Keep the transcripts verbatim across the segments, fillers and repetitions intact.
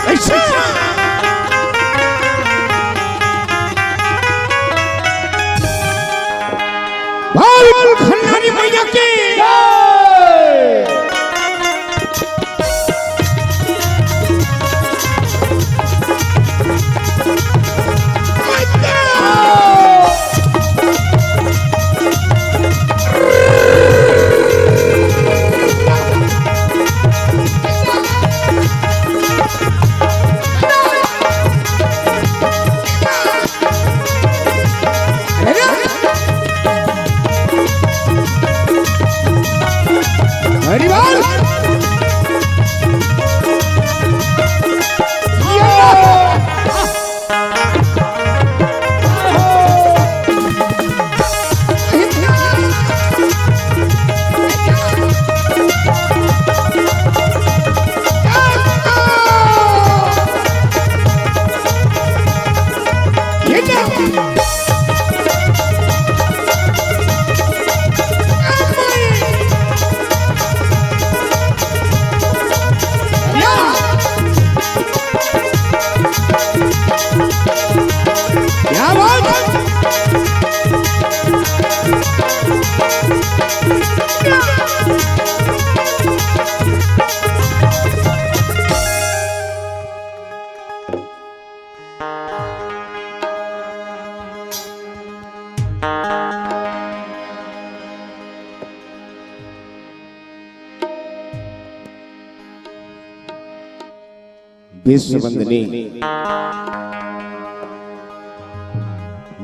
ऐसे। बोल खंडारी मैया की। हरी बोल। क्या बात। विश्व वंदनी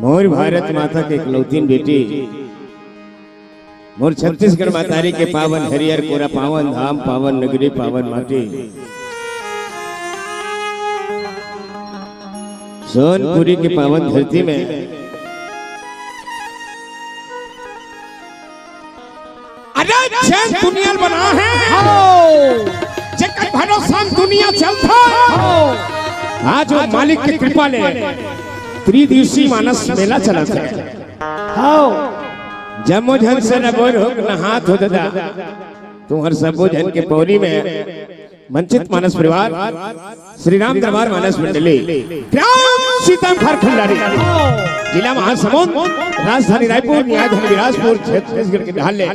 मोर भारत माता के इकलौतीन बेटी, मोर छत्तीसगढ़ महतारी के पावन हरियर कोरा, पावन धाम, पावन नगरी, पावन माटी, सोनपुरी के पावन धरती में। अरे, चैन दुनिया बना है। हाँ। जेकर भरोसा दुनिया चलता। हाँ। आज वो मालिक के कृपा ले त्रिदिवसीय मानस मेला चलत हे। हाँ। जम्मो झन सरोवर होके नहात हो ददा। तुम्हर सबो झन के पौरी में वंचित मानस परिवार, श्री राम दरबार मानस मंडली, ग्राम सीतम खंडारी, जिला महासमुंद, राजधानी रायपुर, न्यायधन बिलासपुर, छत्तीसगढ़ के ढाले,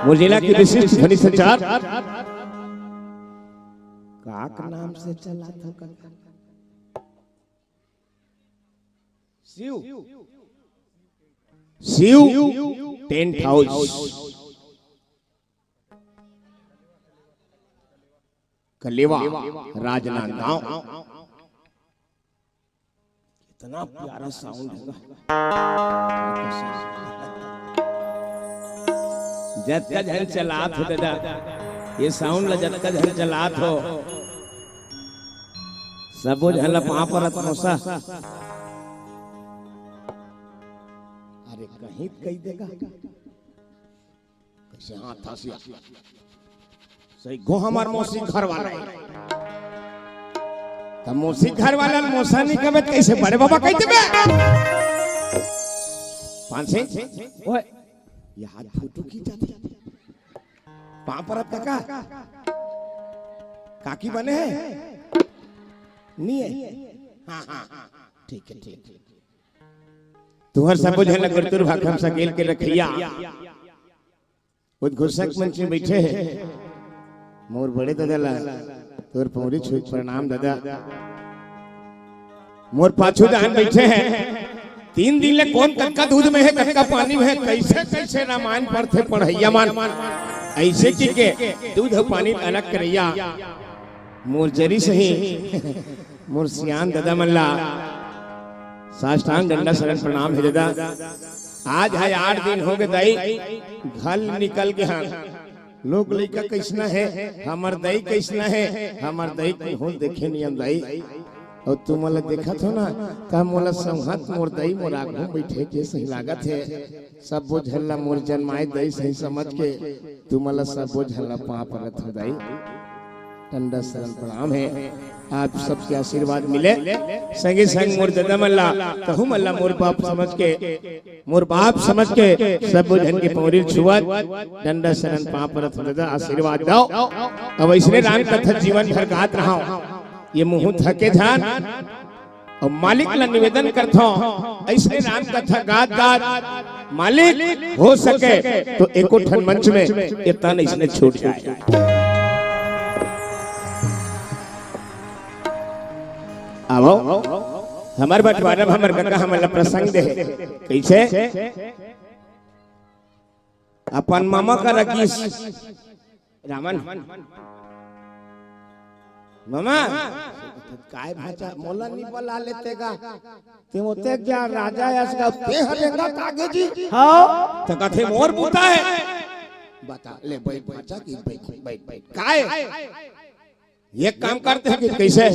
मोर जिला के विशिष्ट ध्वनि संचार। का, का नाम से चला था का? Shiv, Shiv tent house. कलेवा, राजनांदगांव। कितना प्यारा साउंड है ना। जतका झन चलात हो दादा, ये साउंड ला जतका झन चलात हो, सबो झन ला पाँव परत मोसा। अरे कहीं कही देगा। कइसे हाथ हंसिया? सही गो हमर मौसी घर वाला हे। त मौसी घर वाला ल मौसा नहीं कबे त कइसे बड़े बाबा कहि देबे? पान सिंह, ओए, ये हाथ फोटो खींचा थी। पाँव परत काका। काकी बने हे? नहीं हे? हाँ, हाँ, हाँ, हाँ। ठीक हे, ठीक हे। तुहर सबो झन ल गुरतुर भाखा म सकेल के रखिया। उद्घोषक मंच में बैठे हे मोर बड़े दादा ला तोर पौरी छुई प्रणाम दादा। मोर पाछू दान बैठे हे, तीन दिन ले कोन कतका दूध में हे, कतका पानी में हे, कइसे कइसे रामायण पढ़थे पढ़इया मन, अइसे कहिके दूध अउ पानी अलग करइया। मोर जरी सही मोर सियान ददा मन ला साष्टांग दंडा शरण प्रणाम हे ददा। आज हे आठ दिन होगे दाई, घर निकल गे हन। लोग लइका कइसना हे, हमर दाई कइसना हे, हमर दाई के हो देखे नियन दाई। अउ तुमन ला देखत हो ना, त मोला संघत मोर दाई मोर आगू म बइठे के सही लागत हे। सबो झन ला मोर जनमाय दाई सही समझ के तुमन ला सबो झन ला पाँव परत हो दाई। डंडा शरण प्रणाम हे। आप सबके आशीर्वाद मिले। संगे संग मोर ददा मन ला, तहू मन ला मोर बाप समझ के, मोर बाप समझ के सब झन के पौरी छुअत, डंडा शरण पाँव परत हँव ददा, आशीर्वाद दव। अब अइसने राम कथा जीवन भर गात रहव। ये मुँह थके झन। अउ मालिक ला निवेदन करथव, अइसने राम कथा गात गात मालिक हो सके तो एको ठन मंच में ये तन अइसने छूट जाए। आवव, हमर बंटवारा म हमर कका हमन ला प्रसंग दे हे। कइसे? अपन मामा करा गिस रामन, मामा, काय भांचा, मोला नी बला लेते गा? ते ओते गा राजा अस गा, ते हर रेंगा कागे जी। हाँ। त कथे मोर बूता हे। बता, ले बइठ भांचा कि बइठ, बइठ, बइठ। काय? एक काम करते हैं कि कइसे?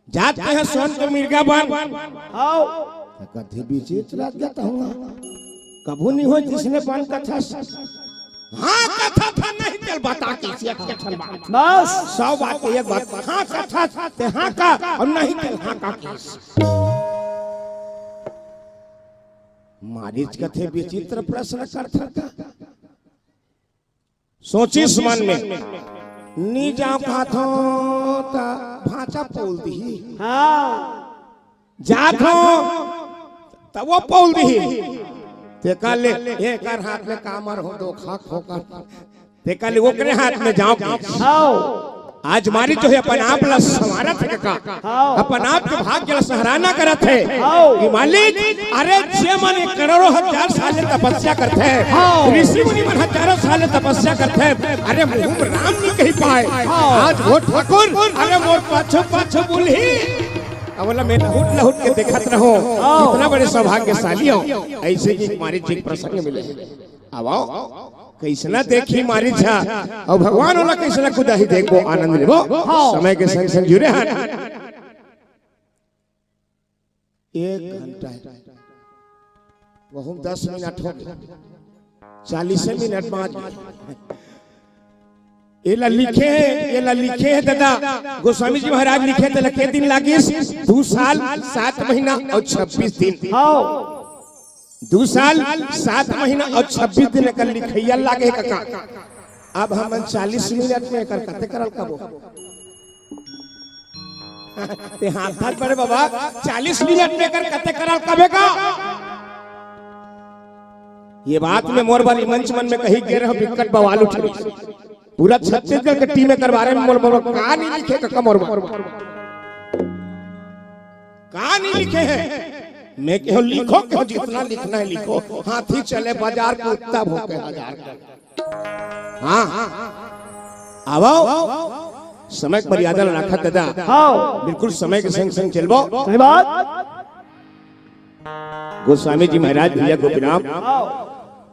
जात के हे सोन के मिर्गा बन। हाँ। त कथे विचित्र राज गा तहूँ। कभू नी होय जिसने बन कथा। हाँ, कथा था नहीं तेल बता के सिया के ठन बात। बस। सौ बात के एक बात। हाँ, कथा था ते हाँ का अउ नहीं तेल हाँ का किस। मारिच कथे विचित्र प्रश्न करथा का। सोचिस मन में, नी जांव कहथंव त भांचा पोल दिही। हाँ। जाथंव त वो पोल दिही। तेकर ले एकर हाथ में कामर हो दो खाक होकर। तेकर ले ओकरे हाथ में जांव के। हाँ। आज मारिच जो हे अपन आप ला संवारत हे कका। हाँ। अपन आप के भाग्य ला सराहना करत हे। हाँ। कि मालिक, अरे जे मन एक करोड़ों हजार साल ले तपस्या करथे, हाँ। ऋषि मुनि मन हजारों साल ले तपस्या करथे, अरे मुंह में राम नहीं कही पाए। हाँ। आज वो ठाकुर, अरे मोर पाछू पाछू बोलही। अब बोला मैं लहुट लहुट के देखत रहूं, हाँ। कितना बड़े सौभाग्यशाली हो। अइसे कि मारिच जी के प्रसंग मिले। आवव, कइसना देखही मारिच हा, अउ भगवान ओला कइसना कुदाही, देखबो, आनंद लेबो। हाँ। समय के संग संग जुरे हन। एक घंटा हे, वहू दस मिनट हो गे, चालीस मिनट बांच गे। एला लिखे हे, एला लिखे हे ददा, गोस्वामी जी महाराज लिखे हे, तेला के दिन लागिस? दू साल, सात महीना अउ छब्बीस दिन। हाँ। दू साल, सात महीना अउ छब्बीस दिन एकर लिखइया लागे हे कका। अब हमन चालीस मिनट में एकर कते करल कबो? ते हाथ हाथ बड़े बाबा, चालीस मिनट में एकर कते करल कबे का? ये बात में मोर बारी मंच मन में कही गे रहो, बिकट बवाल उठे। पूरा छत्तीसगढ़ के टीम एकर बारे में मोर, मोर का नहीं लिखे कका मोर बारे में। का नहीं लिखे हे? मैं कहेंव लिखो, कहेंव जितना लिखना हे लिखो। हाथी चले बाजार, कुत्ता भौंके हजार। हाँ, आवव, समय के मर्यादा ला राखत ददा। हाँ। बिल्कुल समय के संग संग चलबो। सही बात। गोस्वामी जी महाराज भैया गोपीराम,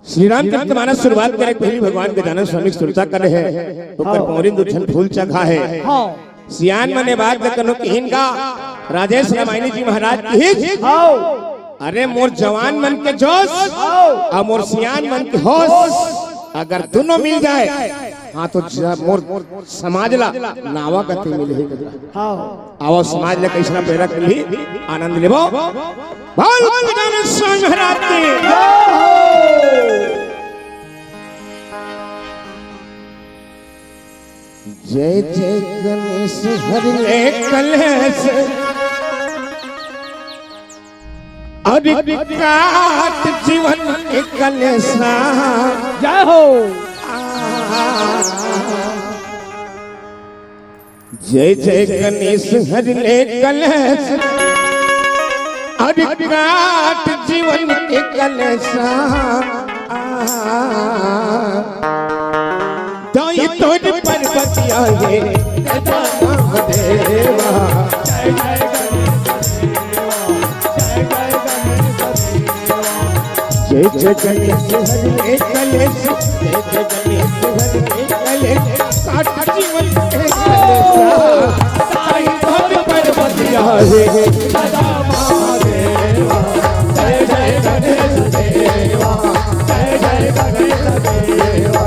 श्री रामचरित मानस शुरुआत करे के पहिली भगवान गजानन स्वामी के सुरता करे हे, ओकर हाँ। पौरी दू ठन फूल चघा हे। हाँ। सियान मन ए बात ल कनो किहिन का, राजेश रामायणी जी महाराज किहिन। हाँ। अरे मोर जवान मन के जोश, हाँ। अउ मोर सियान मन के होश, अगर दोनों मिल जाए, हाँ, तो ज-, मोर समाज ला नावा गति मिलही। हाँ। आवव, समाज ला कइसना प्रेरक मिलही, आनंद लेबो। बोल गजानन स्वामी महाराज की। जय जय गणेश हरि ले कलेश। अरे काट जीवन के कलेसा। जय हो। जय जय गणेश हरि ले कलेश। अरे काट जीवन के कलेसा। दाई तोर पर्वतिया हे गजा महादेवा। जय जय गणेश हरि ले कलेश, जय जय गणेश हरि ले कलेश, काट जीवन के कलेसा। दाई तोर पर्वतिया हे गजा महादेवा। जय जय गणेश देवा, जय जय गणेश देवा।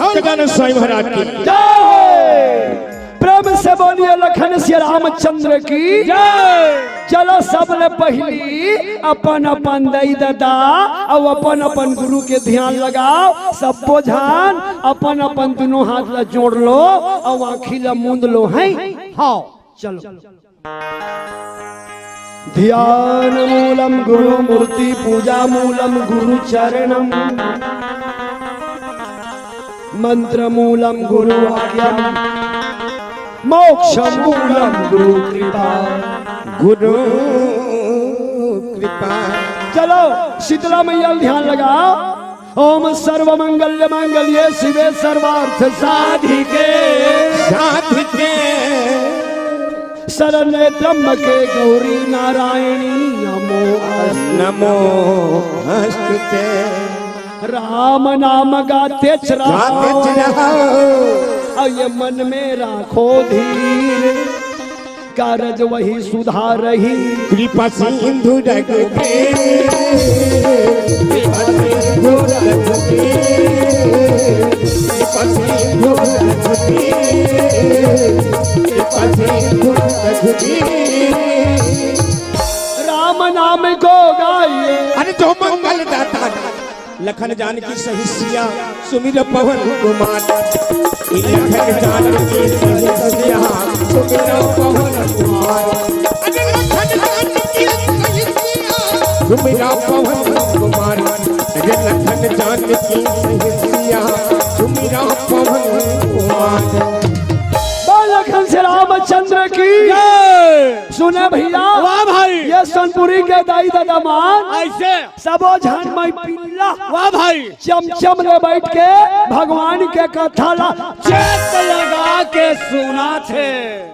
भक्तगण साईं महाराज की जय। प्रेम से बोलिए लखन श्री रामचंद्र की जय। चलो, सबले पहिली अपन अपन दाई ददा अउ अपन अपन गुरु के ध्यान लगाओ। सब्बो झन अपन अपन दुनों हाथ ला जोड़ लो अउ आँखी ला मूंद लो, हैं? हाँ। चलो। ध्यान मूलम गुरु मूर्ति, पूजा मूलम गुरु चरणम, मंत्र मूलम गुरु वाक्यम, मोक्ष मूलम गुरु कृपा। गुरु कृपा। चलो, शीतला मैया ध्यान लगा। ओम सर्व मंगल मांगल्ये शिवे सर्वार्थ साधिके। साधिके। शरण्ये त्र्यंबके गौरी नारायणी नमो अस्तु। नमो अस्तुते। राम नाम गाते च रहो। गाते च रहो। अउ ये मन में राखो धीर। कारज वही सुधारही। कृपा सिंधु रघुबीर। कृपा सिंधु रघुबीर। कृपा सिंधु रघुबीर। कृपा सिंधु रघुबीर। राम नाम को गाइए। अरे जो मंगल दाता लखन जानकी सहित सिया सुमिर पवन कुमार। लखन जानकी सहित सिया सुमिर पवन कुमार। अरे लखन जानकी सहित सिया सुमिर पवन कुमार। अरे लखन जानकी सहित सिया सुमिर पवन कुमार। बोल लखन से रामचंद्र की जय। सुने भैया, वाह भाई। ये सोनपुरी के दाई ददा मन ऐसे सबो झन माई पिल्ला, वाह भाई। चमचम ले बैठ के भगवान के कथा ला चेत लगा के सुनाथे।